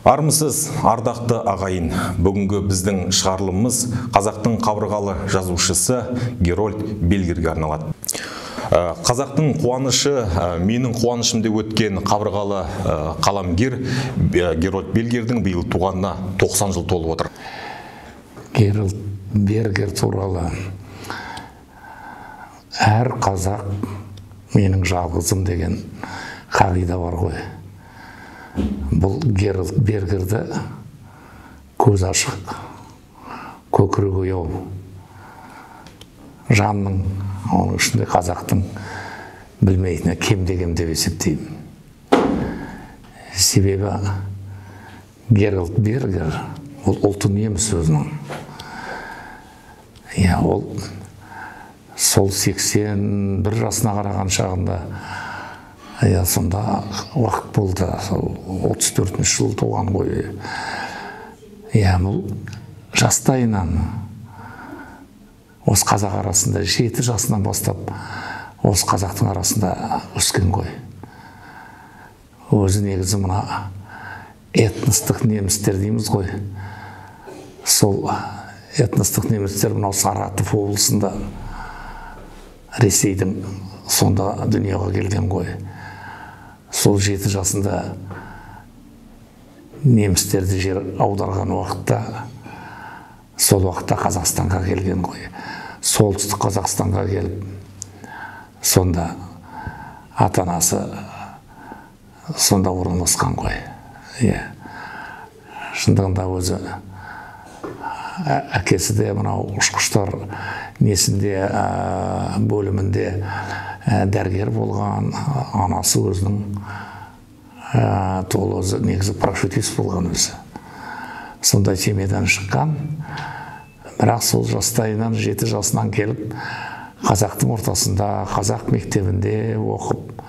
Армысыз, ардақты ағайын, бүгінгі біздің шығарылымымыз қазақтың қабырғалы жазушысы Герольд Бельгерге арналады. Қазақтың қуанышы, менің қуанышым деп өткен қабырғалы қаламгер Герольд Бельгердің биыл туғанына 90 жыл толып отыр. Герольд Бергер туралы әр қазақ менің жалғызым деген қағида бар ғой. Бұл Герольд Бергерді көз ашық, көкірегі ояу жанның, оның ішінде қазақтың білмейтіні кемде-кем деп есептеймін. Себебі Герольд Бергер ол ұлты неміс өзінің. Иә, ол сол 81 жасына қараған шағында, иә, сонда уақыт болды, сол 34 жыл туған ғой. Иә, бұл жастайынан осы қазақ арасында 7 жасынан бастап осы қазақтың арасында өскен ғой. Өзі негізі мына этностық немістер дейміз ғой. Сол этностық немістер мынау Саратов облысында, Ресейдің сонда дүниеге келген ғой. Сол 7 жасында немістерді жер аударған уақытта, сол уақытта Қазақстанға келген ғой. Солтүстік Қазақстанға келіп, сонда ата-анасы сонда орналасқан ғой. Иә. Шындығында өзі әкесі де мынау ұшқыштар несінде бөлімінде дәрігер болған, анасы өзінің толы өзі негізі парашютист болған өзі. Сондай семьядан шыққан. Бірақ сол жастайынан 7 жасынан келіп қазақтың ортасында, қазақ мектебінде оқып,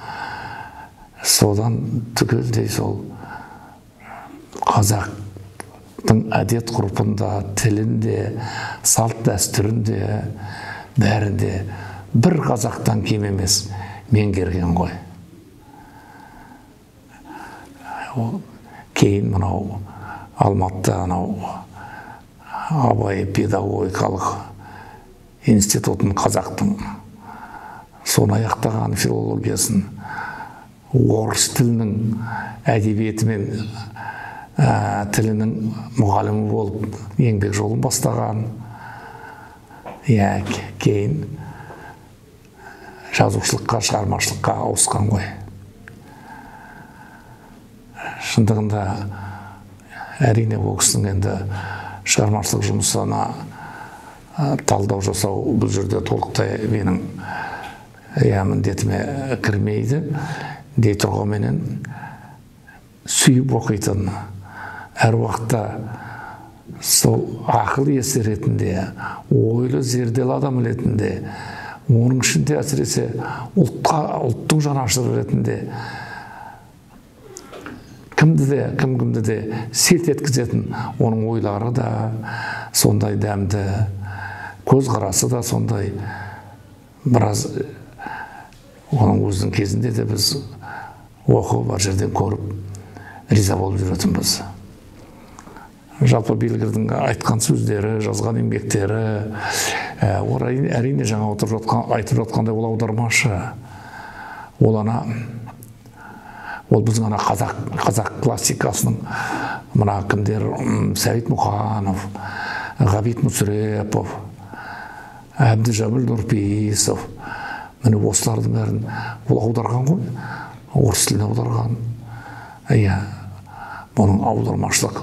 содан түгелдей сол қазақтың әдет ғұрпында, тілінде, салт дәстүрінде, бәрінде бір қазақтан кем емес меңгерген ғой. Кейін мынау Алматыда анау Абай педагогикалық институтын қазақтың соны аяқтаған, филологиясын, орыс тілінің әдебиеті мен тілінің мұғалімі болып еңбек жолын бастаған. Иә, кейін жазушылыққа, шығармашылыққа ауысқан ғой. Шындығында әрине ол кісінің енді шығармашылық жұмысына талдау жасау бұл жерде толықтай менің міндетіме кірмейді. Дей тұрғанменен сүйіп оқитын, әр уақытта сол ақыл иесі ретінде, ойлы зерделі адам ретінде, оның ішінде әсіресе ұлттың жанашыры ретінде кімді де, кім-кімді де селт еткізетін оның ойлары да сондай дәмді, көзқарасы да сондай. Біраз оның өзінің кезінде де біз оқып, бар жерден көріп, риза болып жүретінбіз. Жалпы Бельгердің айтқан сөздері, жазған еңбектері, әрине жаңа отырып жатқан, айтып жатқандай ол аудармашы. Ол ана, ол біздің ана қазақ классикасының мына кімдер, Сәбит Мұқанов, Ғабит Мүсірепов, Әбдіжәміл Нұрпейісов, міне осылардың бәрін ол аударған ғой, орыс тіліне аударған. Иә, бұның аудармашылық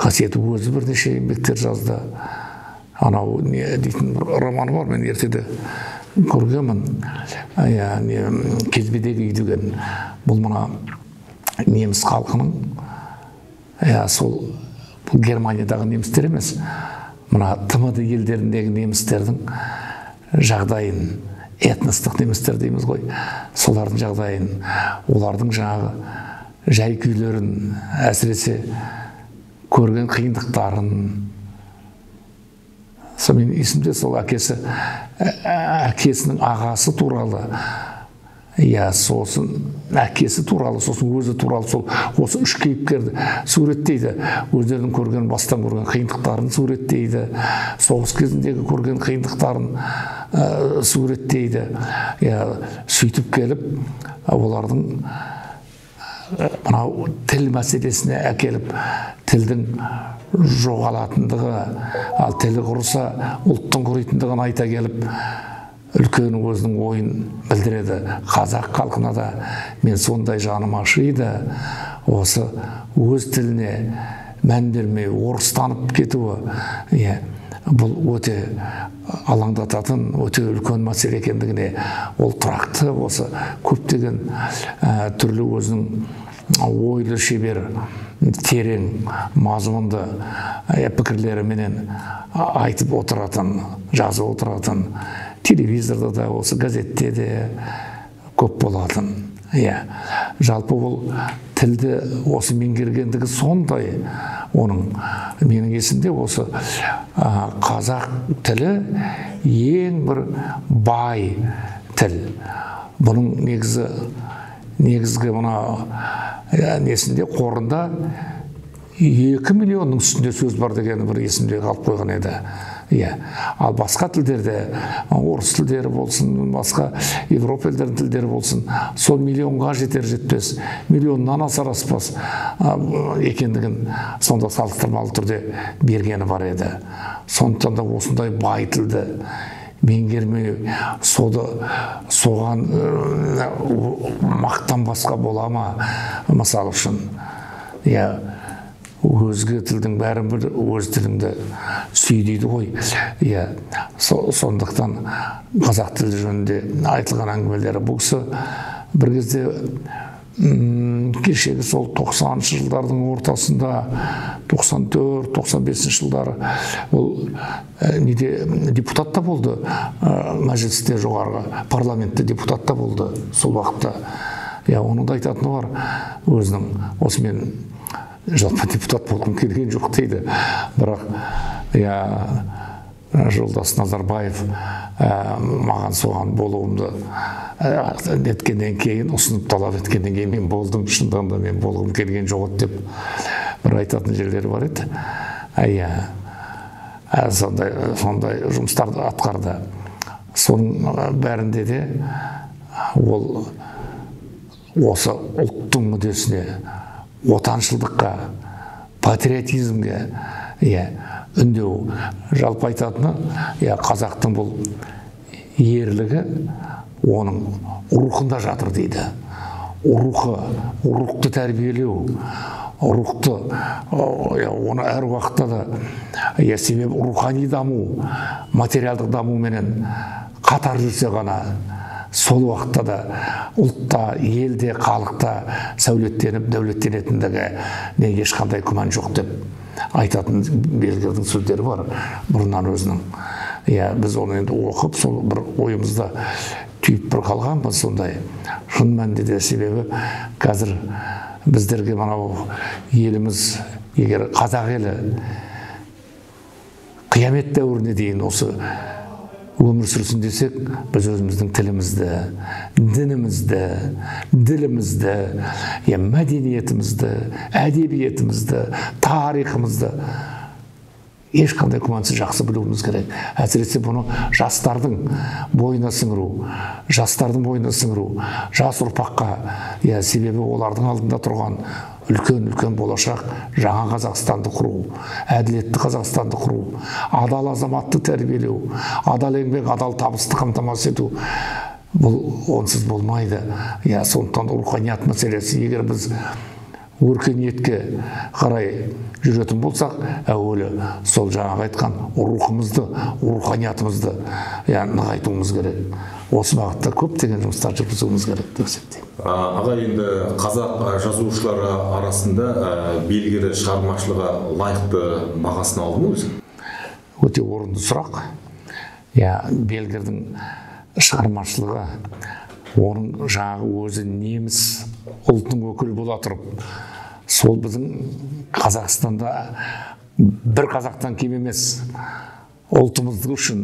қасиеті, өзі бірнеше еңбектер жазды. Анау не дейтін бір романы бар, мен ертеде көргенмін. Иә, не, Кезбедегі үй деген. Бұл мына неміс халқының, иә, сол бұл Германиядағы немістер емес, мына ТМД елдеріндегі немістердің жағдайын, этностық немістер дейміз ғой, солардың жағдайын, олардың жаңағы жай күйлерін, әсіресе көрген қиындықтарын. Сол мен есімде сол әкесінің ағасы туралы, Иә, сосын әкесі туралы, сосын өзі туралы, сол осы үш кейіпкерді суреттейді. Өздерінің көрген, бастан көрген қиындықтарын суреттейді, соғыс кезіндегі көрген қиындықтарын суреттейді. Иә, сөйтіп келіп олардың мынау тіл мәселесіне әкеліп, тілдің жоғалатындығы, ал тілі құрыса ұлттың құритындығын айта келіп, үлкен өзінің ойын білдіреді. Қазақ халқына да мен сондай жаным ашиды, осы өз тіліне мән бермей орыстанып кетуі, иә, бұл өте алаңдататын, өте үлкен мәселе екендігіне ол тұрақты осы көптеген түрлі өзінің ойлы, шебер, терең мазмұнды пікірлеріменен айтып отыратын, жазып отыратын, телевизорда да, осы газетте де көп болатын. Иә, жалпы ол тілді осы меңгергендігі сондай, оның менің есімде осы қазақ тілі ең бір бай тіл. Бұның негізгі мына несінде, қорында 2 миллионның үстінде сөз бар дегені бір есімде қалып қойған еді. Иә, ал басқа тілдерде, орыс тілдері болсын, басқа Европа елдерінің тілдері болсын, сол миллионға жетер жетпес, миллионнан асар аспас екендігін сонда салыстырмалы түрде бергені бар еді. Сондықтан да осындай бай тілді меңгермей, соған мақтанбасқа бола ма, мысал үшін. Иә, өзге тілдің бәрін біл, өз тіліңді сүй дейді ғой. Иә, сондықтан қазақ тілі жөнінде айтылған әңгімелері бұл кісі бір кезде кешегі сол 90-шы жылдардың ортасында, 94-95 жылдары ол неде депутат та болды, мәжілісте, жоғарғы парламентте депутат та болды сол уақытта. Иә, оның да айтатыны бар өзінің, осы мен жалпы депутат болғым келген жоқ дейді. Бірақ иә, жолдас Назарбаев маған соған болуымды неткеннен кейін, ұсынып талап еткеннен кейін мен болдым, шындығында мен болғым келген жоқ деп бір айтатын жерлері бар еді. Иә, сондай жұмыстарды атқарды. Соның бәрінде де ол осы ұлттың мүддесіне, отаншылдыққа, патриотизмге, иә, үндеу. Жалпы айтатыны, иә, қазақтың бұл ерлігі оның рухында жатыр дейді. Рухы, рухты тәрбиелеу, рухты, оны әр уақытта да, иә, себебі рухани даму, материалдық дамуменен қатар жүрсе ғана, сол уақытта да ұлтта, елде, халықта сәулеттеніп, дәулеттенетіндігі ешқандай күмән жоқ деп айтатын Белгердің сөздері бар бұрыннан өзінің. Иә, біз оны енді оқып, сол бір ойымызда түйіп бір қалғанбыз сондай. Шын мәнінде де, себебі қазір біздерге мынау еліміз, егер қазақ елі қиямет дәуіріне дейін осы өмір сүрсін десек, біз өзіміздің тілімізді, дінімізді, ділімізді, мәдениетімізді, әдебиетімізді, тарихымызды ешқандай күмәнсіз жақсы білуіміз керек. Әсіресе бұны жастардың бойына сіңіру, жастардың бойына сіңіру, жас ұрпаққа, себебі олардың алдында тұрған үлкен-үлкен болашақ жаңа Қазақстанды құру, әділетті Қазақстанды құру, адал азаматты тәрбиелеу, адал еңбек, адал табысты қамтамасыз ету, бұл онсыз болмайды. Сондықтан руханият мәселесі, егер біз өркениетке қарай жүретін болсақ, әуелі сол жаңағы айтқан рухымызды, руханиятымызды нығайтуымыз керек. Осы бағытта көптеген жұмыстар жүргізуіміз керек деп есептеймін. Аға, енді қазақ жазушылары арасында белгілі шығармашылығы лайықты бағасын алды ма өзі? Өте орынды сұрақ. Белгердің шығармашылығы, оның жаңағы өзі неміс ұлтының өкілі бола тұрып, сол біздің Қазақстанда бір қазақтан кем емес, ұлтымыздың үшін,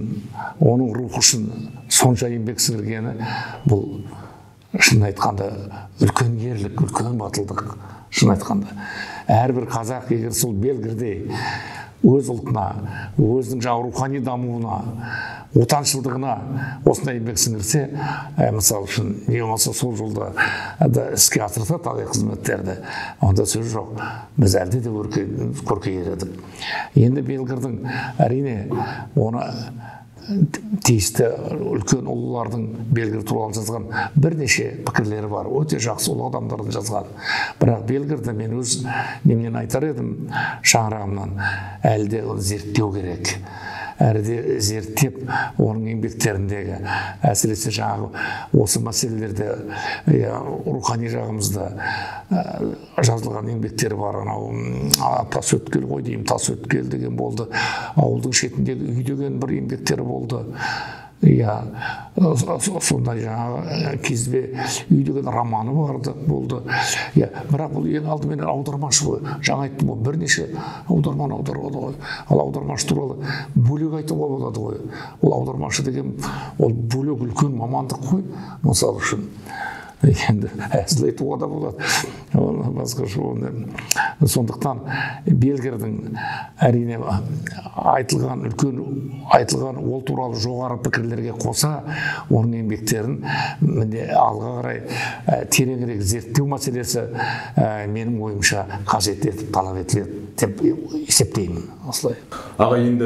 оның рухы үшін сонша еңбек сіңіргені, бұл Шын айтқанда үлкен ерлік, үлкен батылдық. Шын айтқанда әрбір қазақ егер сол Бельгердей өз ұлтына, өзінің жаңа рухани дамуына, отаншылдығына осындай еңбек сіңірсе, мысалы үшін, не болмаса сол жолда да іске асырса талай қызметтерді, онда сөз жоқ, біз әлде де көркейер едік. Енді Бельгердің әрине оны тиісті үлкен ұлылардың Бельгер туралы жазған бірнеше пікірлері бар, өте жақсы ұлы адамдардың жазған. Бірақ Бельгерді мен өз немнен айтар едім, шаңырағымнан, әлі де оны зерттеу керек. Әрі де зерттеп, оның еңбектеріндегі, әсіресе жаңағы осы мәселелерде, рухани жағымызда жазылған еңбектері бар. Анау тас өткел ғой деймін, тас өткел деген болды, ауылдың шетіндегі үй деген бір еңбектері болды. Иә, сондай жаңағы кезбе үй деген романы барды, болды. Иә, бірақ бұл ең алдымен аудармашы ғой. Жаңа айттым ғой, бірнеше аударманы аударады ғой. Ал аудармашы туралы бөлек айтуға болады ғой. Ол аудармашы деген ол бөлек үлкен мамандық қой, мысалы үшін. Енді әзіл айтуға да болады. Басқаша оны. Сондықтан Бельгердің әрине айтылған үлкен айтылған ол туралы жоғары пікірлерге қоса оның еңбектерін міне алға қарай тереңірек зерттеу мәселесі менің ойымша қажет етіп талап етіледі деп есептеймін осылай. Аға, енді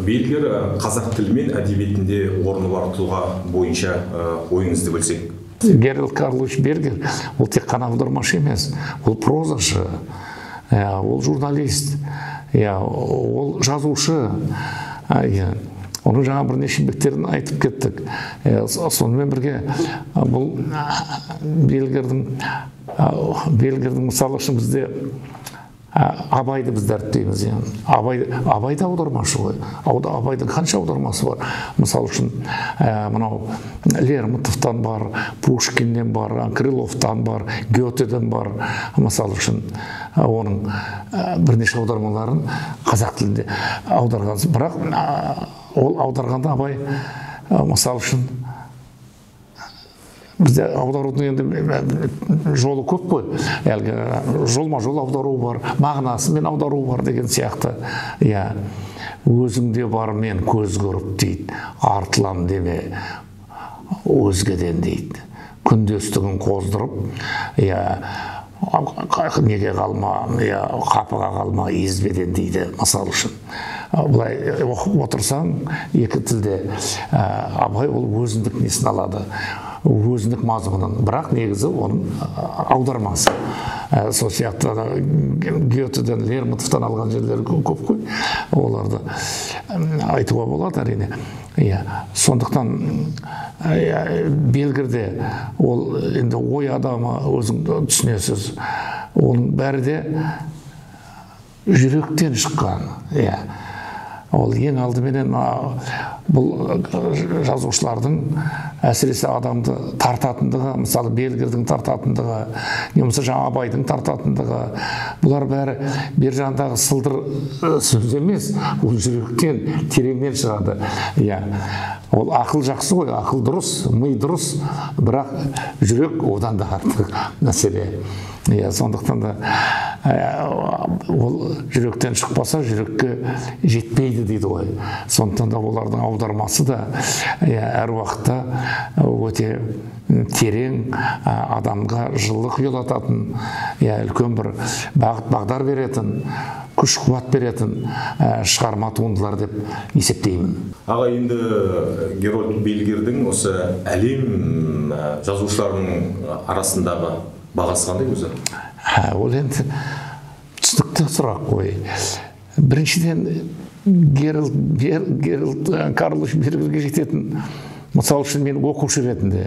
Бельгер қазақ тілі мен әдебиетінде орны бар тұлға бойынша ойыңызды бөлсек. Герольд Карлович Бельгер ол тек қана аудармашы емес, ол прозашы, ол журналист, ол жазушы. Оның жаңа бірнеше еңбектерін айтып кеттік. Сонымен бірге бұл Бельгердің мысалы үшін бізде Абайды біз дәріптейміз. Абай да аудармашы ғой. Абайдың қанша аудармасы бар. Мысалы үшін, мынау Лермонтовтан бар, Пушкиннен бар, Крыловтан бар, Гетеден бар. Мысалы үшін, оның бірнеше аудармаларын қазақ тілінде аударған. Бірақ ол аударғанда Абай, мысалы үшін, бізде аударудың енді жолы көп қой. Әлгі жолма-жол аудару бар, мағынасымен аудару бар деген сияқты. Иә, өзіңде бар мен көз көріп дейді, артылам деме өзгеден дейді. Күндестігін қоздырып, иә, неге қалма, иә, қапыға қалма езбеден дейді, мысалы үшін. Былай оқып отырсаң, екі тілде Абай ол өзіндік несін алады, өзіндік мазмұнын, бірақ негізі оның аудармасы. Сол сияқты Гетеден, Лермонтовтан алған жерлері көп қой, оларды айтуға болады әрине. Иә, сондықтан Бельгерде ол енді ой адамы, өзің түсінесіз, оның бәрі де жүректен шыққан. Иә, ол ең алдыменен бұл жазушылардың әсіресе адамды тартатындығы, мысалы Бельгердің тартатындығы, не болмаса жаңа Абайдың тартатындығы, бұлар бәрі бер жағындағы сылдыр сөз емес, ол жүректен, тереңнен шығады. Иә, ол ақыл жақсы ғой, ақыл дұрыс, ми дұрыс, бірақ жүрек одан да артық мәселе. Иә, сондықтан да ол жүректен шықпаса жүрекке жетпейді дейді ғой. Сондықтан да олардың аудармасы да әр уақытта өте терең, адамға жылылық ұялататын, үлкен бір бағыт бағдар беретін, күш қуат беретін шығарма туындылар деп есептеймін. Аға, енді Герольд Бельгердің осы әлем жазушыларының арасындағы бағасы қандай өзі? Ол енді түсінікті сұрақ қой. Біріншіден, Герольд Карлович Бельгерге жететін, мысалы үшін, мен оқушы ретінде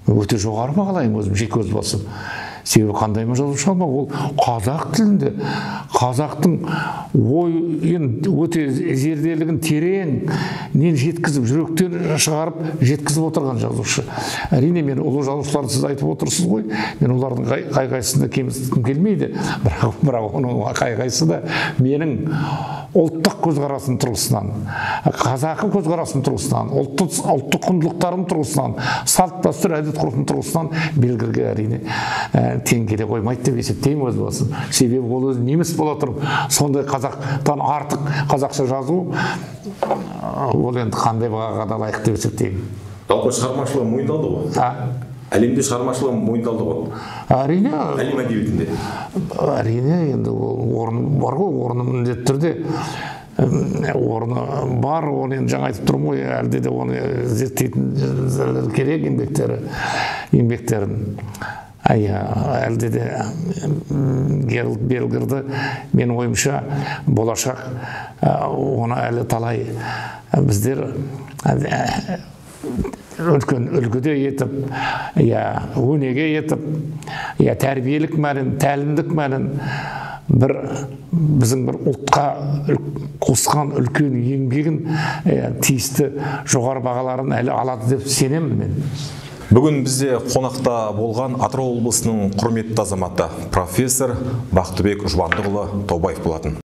өте жоғары бағалаймын өзім, жеке өз басым. Себебі қандай жазушы алма, ол қазақ тілінде қазақтың ойын өте зерделігін терең нен жеткізіп, жүректен шығарып жеткізіп отырған жазушы. Әрине, мен ұлы жазушыларды сіз айтып отырсыз ғой, мен олардың қай-қайсысын да кемсіткім келмейді, бірақ оның қай-қайсысы да менің ұлттық көзқарасым тұрғысынан, қазақы көзқарасым тұрғысынан, ұлттық құндылықтарым тұрғысынан, салт дәстүр әдет ғұрпым тұрғысынан Белгерге әрине тең келе қоймайды деп есептеймін өз басым. Себебі ол өзі неміс бола тұрып сондай қазақтан артық қазақша жазу, ол енді қандай бағаға да лайық деп есептеймін. Жалпы шығармашылығы мойындалды ғой. Әлемде шығармашылығы мойындалды ғой. Әрине. Әлем әдебиетінде. Әрине, енді ол орны бар ғой, орны міндетті түрде орны бар, оны енді жаңа айтып тұрмын ғой, әлде де оны зерттейтін керек еңбектерін. Әлде де Герольд Белгерді, мен ойымша, болашақ оны әлі талай біздер үлкен үлгіде етіп, өнеге етіп, тәрбиелік мәнін, тәлімдік мәнін бір біздің бір ұлтқа қосқан үлкен еңбегін тиісті жоғары бағаларын әлі алады деп сенемін мен. Бүгін бізде қонақта болған Атырау облысының құрметті азаматы профессор Бақтыбек Жұбандықұлы Таубаев болатын.